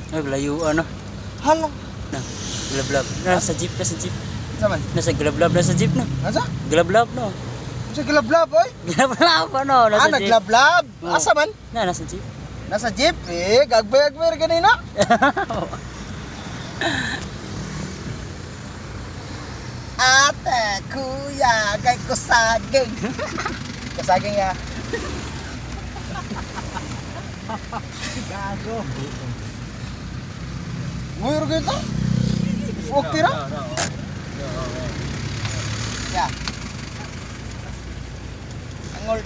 Ay, layo ano. Hala. Na, glablab. Nasa jeep, nasa jeep. Sa man? Nasa glablab, nasa jeep na. Nasa? Glablab no. Sa glablab oy. Glablab ano, nasa Ah, jeep. naglablab. Oo. Asa man? Na, nasa jeep. Nasa jeep eh, gagbay-agbay ganina. Ate, kuya, kay kusaging. Kusaging ya. Gago. Nguyur gitu. Fuck tira. Ya. Angol.